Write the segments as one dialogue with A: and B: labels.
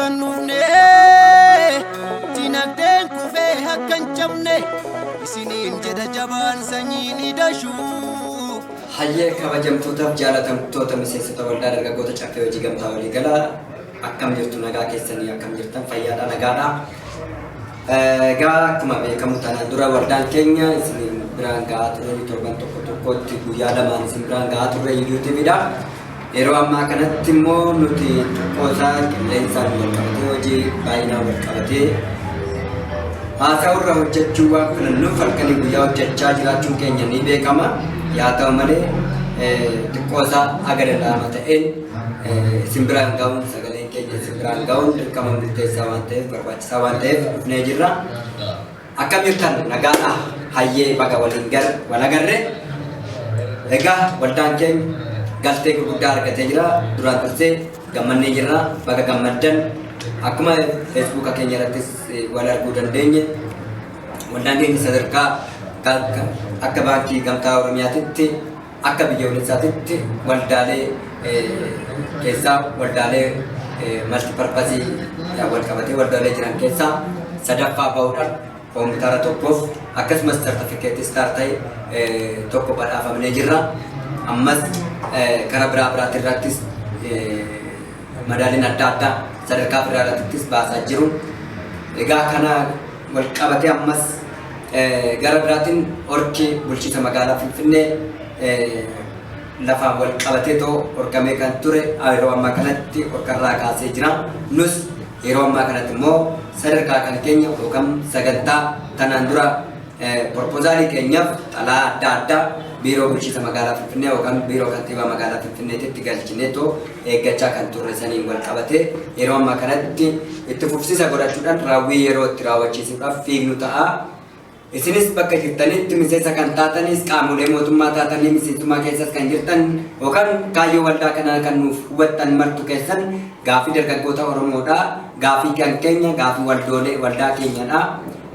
A: Akka hin dhufne, dinagdeen kufee akka hin cabne isiniin jedha jabaan sanyii ni dashuu.
B: Hayyee, kabajamtootaaf jaalatamtoota miseensota Waldaa Dargaggoota Caffee Hojii Gamtaa Waliigalaa, akkam jirtu? Nagaa keessanii? Akkam jirtan? Fayyaadha, nagaadha. Egaa akkuma beekamu tanaan dura waldaan keenya isin biraan ga'aa ture, torban tokko tokkotti guyyaa lamaan isin biraan ga'aa turre YouTubeidha. Yeroo ammaa kanatti immoo nuti xiqqoo isaa qilleensaan wal qabatee, hojii baay'inaan wal qabatee, haasa'urra hojjechuu waan filannuuf halkanii guyyaa hojjechaa jiraachuun keenya ni beekama. Yaa ta'u malee xiqqoo isaa haga danda'ama ta'een isin biraan ga'uun, sagaleen keenya isin biraan ga'uun dirqama murteessaa waan ta'eef, barbaachisaa waan ta'eef dhufnee jirra. Akkam jirtan? Nagaadha? Hayyee, baga waliin gar wal agarre. Egaa waldaan keenya galtee gurguddaa argatee jira. Duraan dursee gammannee jirra. Baga gammaddan. Akkuma Feesbuuka keenya irrattis wal arguu dandeenye, waldaan keenya sadarkaa akka Baankii Gamtaa Oromiyaatitti, akka biyyoolessaatitti waldaalee keessaa, waldaalee multipurpose wal qabatee waldaalee jiran keessaa sadaffaa bahuudhaan koompitara tokkoof akkasumas sartifikeetii star ta'e tokko badhaafamnee jirra. Ammas karaa biraa biraatti irrattis madaaliin adda addaa sadarkaa federaalaattis baasaa jiru. Egaa kana wal qabatee ammas gara biraatiin orki bulchiinsa magaalaa Finfinnee lafaan wal qabatee too orkamee kan ture yeroo ammaa kanatti orkarraa kaasee jira. Nus yeroo ammaa kanatti immoo sadarkaa kan keenya yookaan sagantaa tanaan dura proposaalii keenyaaf xalaa adda addaa biiroo bulchiinsa magaalaa Finfinnee yookaan biiroo kantiibaa magaalaa Finfinneetitti galchinee too eeggachaa kan turre saniin wal qabatee yeroo ammaa kanatti itti fufsiisa godhachuudhaan raawwii yeroo itti raawwachiisuudhaaf fiignu ta'a. Isinis bakka jirtanitti miseensa kan taatanis, qaamolee mootummaa taatanii miseensummaa keessas kan jirtan yookaan kaayyoo waldaa kanaa kan nuuf hubattan martu keessan, gaafii dargaggoota Oromoodha. Gaafii kan keenya, gaafii waldoolee waldaa keenyadha.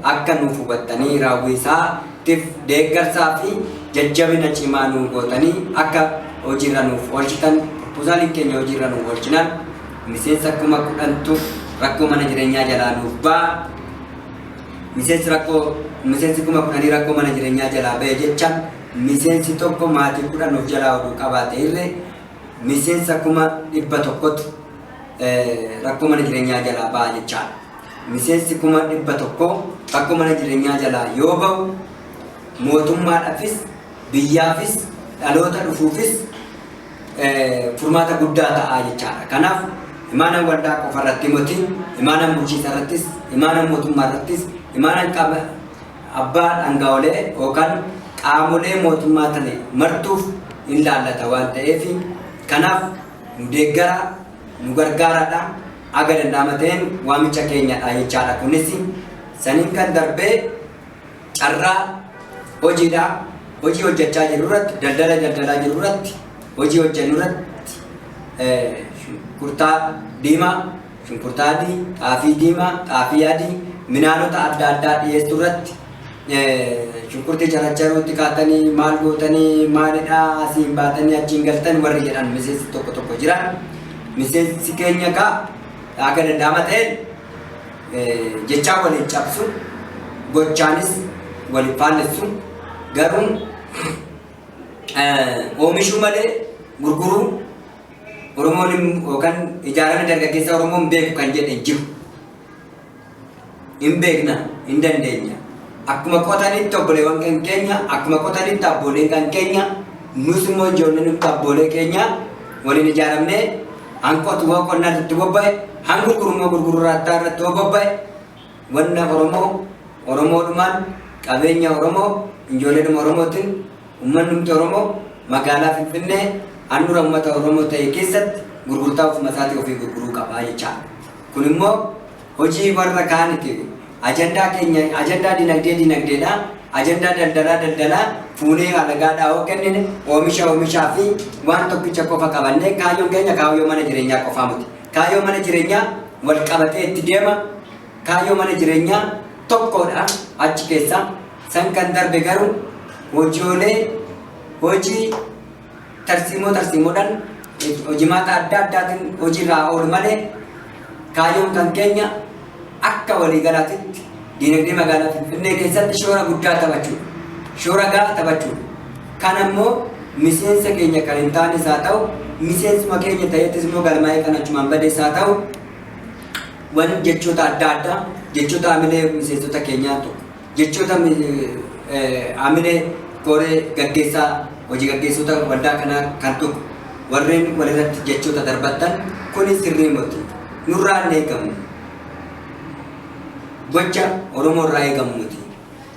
B: Akka nuuf hubattanii raawwii isaatiif deeggarsaa fi jajjabina cimaa nuu gootanii akka hojiirra nuuf oolchitan, proposaaliin keenya hojiirra nuuf oolchinaan miseensa 10,000tu rakkoo mana jireenyaa jalaa nuuf ba'a. Miseensi 10,000 rakkoo mana jireenyaa jalaa ba'e jechaan miseensi tokko maatii 10 of jalaa oduu qabaate illee miseensa 100,000tu rakkoo mana jireenyaa jalaa ba'a jechaadha. Miseensi 100,000 rakkoo mana jireenyaa jalaa yoo ba'u mootummaadhaafis, biyyaafis, dhaloota dhufuufis furmaata guddaa ta'a jechaadha. Kanaaf imaanaan waldaa qofa irratti miti, imaanaan bulchiinsa irrattis, imaanaan mootummaa irrattis, imaanaan qaba abbaa dhangaa'olee yookaan qaamolee mootummaa ta'e martuuf hin laallata waan ta'eef, kanaaf nu deeggara, nu gargaaraadha, aga danda'ama ta'een waamicha keenyadha jechaadha. Kunis saniin kan darbee carraa hojiidha. Hojii hojjechaa jiru irratti, daldala daldalaa jiru irratti, hojii hojjennu irratti shunkurtaa diimaa, shunkurtaa adii, xaafii diimaa, xaafii adii, minaanota adda addaa dhiyeessuu irratti shunkurtii caracharuutti kaatanii maal gootanii, maalidhaa, asiin baatanii achiin galtan warri jedhan miseensi tokko tokko jiran. Miseensi keenya kaa akka danda'ama ta'een jechaa waliin cabsu, gochaanis waliin faallessu, garuu oomishuu malee gurguruu Oromoon yookaan ijaaramni dargaggeessa Oromoon beeku kan jedhe hin jiru. Hin beekna, hin dandeenya. Akkuma qotanitti obboleewwan kan keenya, akkuma qotanitti abbooleen kan keenya, nus immoo ijoolleen nuti abboolee keenya waliin ijaaramnee hanqotu hoo qonnaa irratti bobba'e, hangurguru immoo gurguruu irratti hoo bobba'e, wanna Oromoo Oromoodhumaan, qabeenya Oromoo ijoolleedhuma Oromootiin, uummanni Oromoo magaalaa Finfinnee handhuura uummata Oromoo ta'e keessatti gurgurtaa ofuma isaatii ofii gurguruu qaba jechaadha. Kun immoo hojii warra kaaniti. Ajandaa keenya, ajandaa dinagdee dinagdeedha. Ajandaa daldalaa daldalaa fuunee alagaadhaa hoo kennine, oomisha oomishaa fi waan tokkicha qofa qabannee, kaayyoon keenya kaayyoo mana jireenyaa qofaa miti. Kaayyoo mana jireenyaa wal qabatee itti deema. Kaayyoo mana jireenyaa tokkodha achi keessa. San kan darbe garuu hojiilee hojii tarsiimoo tarsiimoodhaan hojimaata adda addaatiin hojiirraa oolu malee Kaayyoon kan keenya akka waliigalaatitti diinagdee magaalaa Finfinnee keessatti shoora guddaa taphachuudha. Shoora gahaa taphachuudha. Kan ammoo miseensa keenya kan hin taanes haa ta'u, miseensuma keenya ta'eettis immoo galmaa'ee kan achumaan badees haa ta'u, wan jechoota adda addaa, jechoota hamilee miseensota keenyaa tokko, jechoota hamilee koree gaggeessaa, hojii gaggeessota waldaa kanaa kan tokko, warreen walirratti jechoota darbattan kuni sirrii miti. Nurraa hin eegamu. Gocha Oromoo irraa eegamu miti.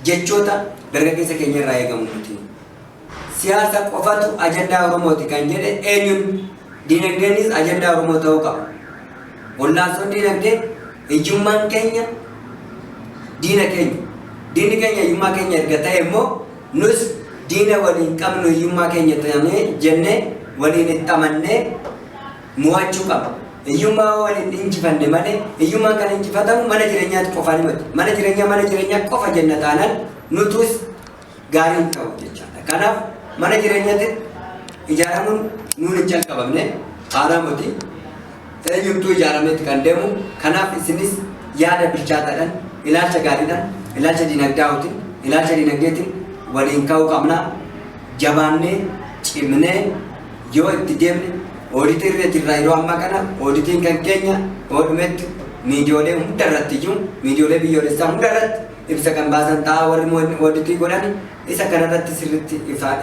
B: Jechoota dargaggeessa keenya irraa eegamu miti. Siyaasa qofatu ajandaa Oromooti kan jedhe eenyuun? Diinagdeenis ajandaa Oromoo ta'uu qaba. Wallaansoon diinagdee, hiyyummaan keenya diina keenya. Diinni keenya hiyyummaa keenya erga ta'e immoo, nus diina waliin qabnu hiyyummaa keenya ta'ee jennee waliin itti amannee mo'achuu qaba. Hiyyummaa waliin injifanne malee, hiyyummaan kan injifatamu mana jireenyaatti qofaan himatu. Mana jireenyaa, mana jireenyaa qofa jenna taanaan nutus gaarii hin ta'u jechaadha. Kanaaf mana jireenyaatti ijaaramuun nuun hin calqabamne, haaraa miti. Eenyumtuu ijaarameeti kan deemu. Kanaaf isinis yaada bilchaataadhaan, ilaalcha gaariidhaan, ilaalcha dinagdaa'uutiin, ilaalcha dinagdeetiin waliin ka'uu qabna. Jabaannee cimnee yoo itti deemne, ooditii irra jirra yeroo ammaa kana. Ooditiin kan keenya oodhumetti miidiyoolee hunda irratti iyyuu, miidiyoolee biyyoolessaa hunda irratti ibsa kan baasan ta'a warri ooditii godhan. Isa kanarratti sirritti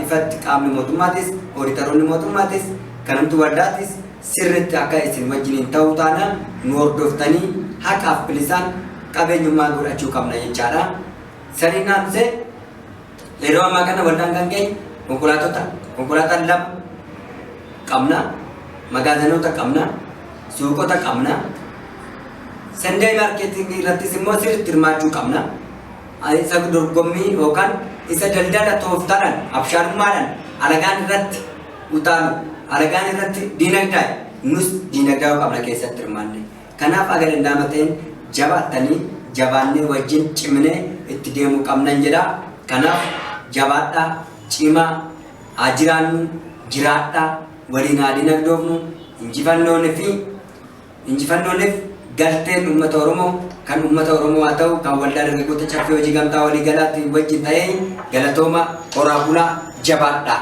B: ifatti qaamni mootummaatis, ooditaroonni mootummaatis, kanumti waldaatis sirritti akka isin wajjiniin ta'uu taana nu hordoftanii haqaaf bilisaan qabeenyummaa godhachuu qabna jechaadha. Saniin aansee yeroo ammaa kana waldaan kan keenya konkolaattota, konkolaataan lama qabna, magaazinoota qabna, suuqota qabna. Sunday marketingii irrattis immoo sirriitti hirmaachuu qabna. Isa dorgommii yookaan isa daldala tooftaadhaan, abshaarummaadhaan alagaan irratti utaalu, alagaan irratti diinagdaa, nus diinagdaa qabna keessatti hirmaanne. Kanaaf aga danda'ama ta'een jabaattanii, jabaannee wajjin cimnee itti deemuu qabnan jedha. Kanaaf jabaadhaa, cimaa haa jiraannu, jiraadhaa, waliin haa dinagdoofnu. Injifannoonii fi injifannooniif galteen uummata Oromoo kan uummata Oromoo haa ta'u, kan Waldaa Dargaggoota Caffee Hojii Gamtaa Waliigalaatti wajjin ta'ee. Galatooma, horaa bulaa, jabaadhaa.